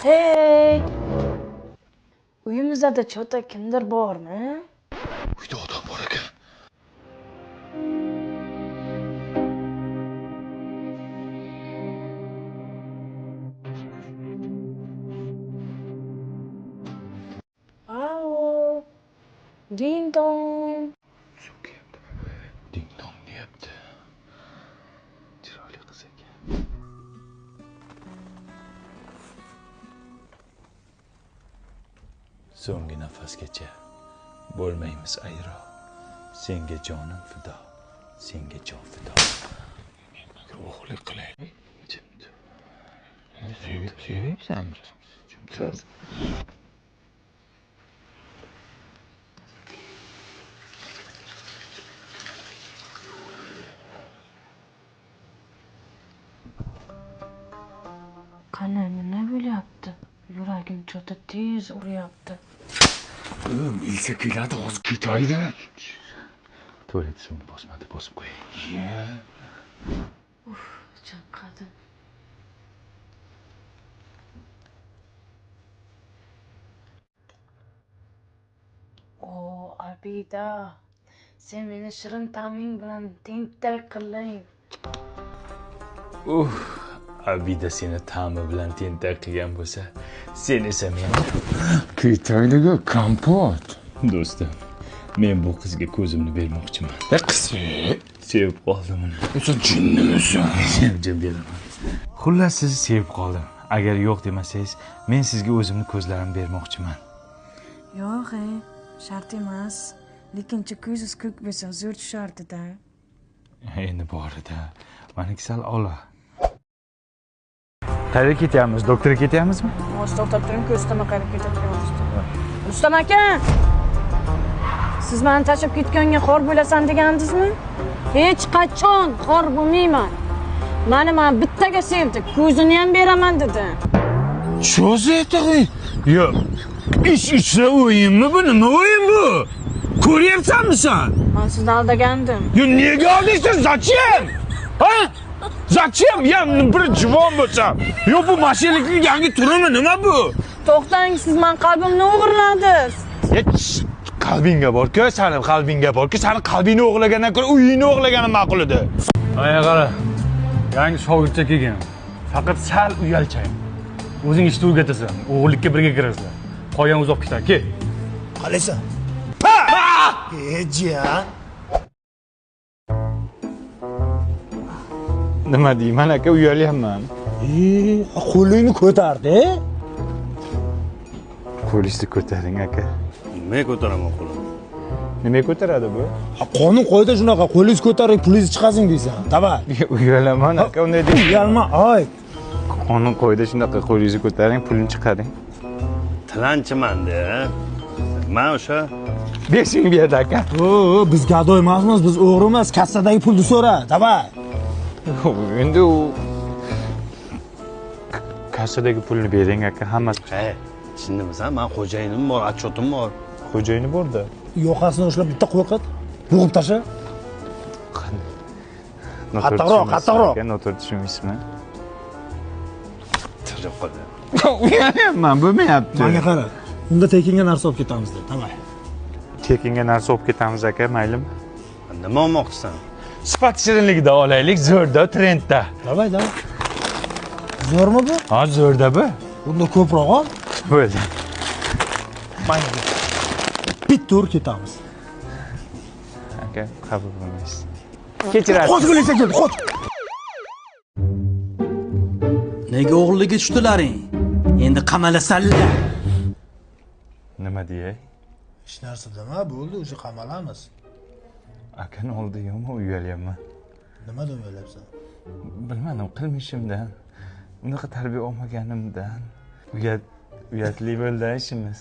Hey! Uyimizda chota kimdir bormi? Uyda odam bor ekan. Alo. Ding dong. So'kyapti. Ding dong deyapti. Chiroyli qiz ekan. So'nggi nafasgacha bo'lmaymiz ayro. Senga jonim fido. Senga jon fido. O'g'irlik qilaylik. Jimdi. Sevyapsanmi? Jimdi. Qani nima bo'lyapti? Yuragim chota tez uryapti. Milisa keladi, hozir ketaydi. Tualet suvini bosmadi, bosib qo'ying. Uf, chanqadim. O, Abida, sen meni shirin ta'ming bilan tentak qilding. Uf, Abida seni ta'mi bilan tentak qilgan bo'lsa, sen esa meni Ketaylik kompot. Do'stim, men bu qizga ko'zimni bermoqchiman. Qiz, sevib qoldim uni. Sen jinnimisan? Jim beraman. Xullas, sizni sevib qoldim. Agar yo'q demasangiz, men sizga o'zimni ko'zlarimni bermoqchiman. Yo'q, shart emas. Lekin ko'zingiz ko'k bo'lsa, zo'r tushardi-da. Endi borida. Maniki sal ola. Qayerga ketyapmiz? Doktorga ketyapmizmi? Hozir to'xtab turing, ko'zitama qayerga ketayotganmiz. Rustam aka! Siz meni tashlab ketganga xor bo'lasan degandingizmi? Hech qachon xor bo'lmayman. Mani men bittaga sevdi, ko'zini ham beraman dedi. Что за это? Yo'q. Ish ichra o'yinmi bu? Nima o'yin bu? Ko'ryapsanmi sen? Men sizni aldagandim. Yo, nega aldaysan? Зачем? Ha? Зачем? Ya bir juvon bo'lsam. Yo, bu mashinlikning yangi turimi nima bu? To'xtang, siz meni qalbimni o'g'irladingiz. Qalbingga bor-ku, sani qalbingga bor-ku, sani qalbingni o'g'irlagandan ko'ra uyingni o'g'irlaganim ma'qul edi. Aya qara. Yangi shogirdcha kelgan. Faqat sal uyalchang. O'zing ishni o'rgatasan, o'g'irlikka birga kirasizlar. Qolgan uzoq ketadi. Kel. Qalaysan? Jiyan. Nima deyman aka, uyalyapman. Qo'lingni ko'tardi. Qo'lingizni ko'taring aka. Nima ko'taraman qo'limni? Nima ko'taradi bu? Qonun qo'ydi shunaqa, qo'lingizni ko'taring, pulingizni chiqazing deysan. Davay. Uyalaman aka, unday deb. Uyalma, oy. Qonun qo'ydi shunaqa, qo'lingizni ko'taring, pulini chiqaring. Tilanchiman-da. Men o'sha 5 ming berdi aka. O, biz gado emasmiz, biz o'g'ri emas, kassadagi pulni so'ra. Davay. Endi u kassadagi pulni bering aka, hammasi. Hey, jinnimisan? Men xo'jayinim bor, отчёtim bor. Xo'jayini borda. Yoqasini ushlab bitta qo'rqit, bo'g'ib tasha. Qattiqroq, qattiqroq. Noto'g'ri tushunmaysizmi? Tirib qoldi. Uyalyapman, bo'lmayapti. Menga qara. Unda tekinga narsa olib ketamiz deb, davay. Tekinga narsa olib ketamiz aka, maylimi? Nima olmoqchisan? Sifat shirinligida olaylik, zo'rda, trendda. Davay, davay. Zo'rmi bu? Ha, zo'rda bu. Unda ko'proq ol. Bo'ldi. Mayli. Bitta ur ketamiz. Aka, qabul bo'lmaysiz. Kechirasiz. Qo'z bo'laysan kel, qo'z. Nega o'g'irlikka tushdilaring? Endi qamalasanlar. Nima deyay? Hech narsa dema, bo'ldi, o'sha qamalamiz. Akani oldi yomon uyalyapman. Nimadan uyalyapsan? Bilmadim, qilmishimdan, unaqa tarbiya olmaganimdan. Uyatli bo'ldi ishimiz.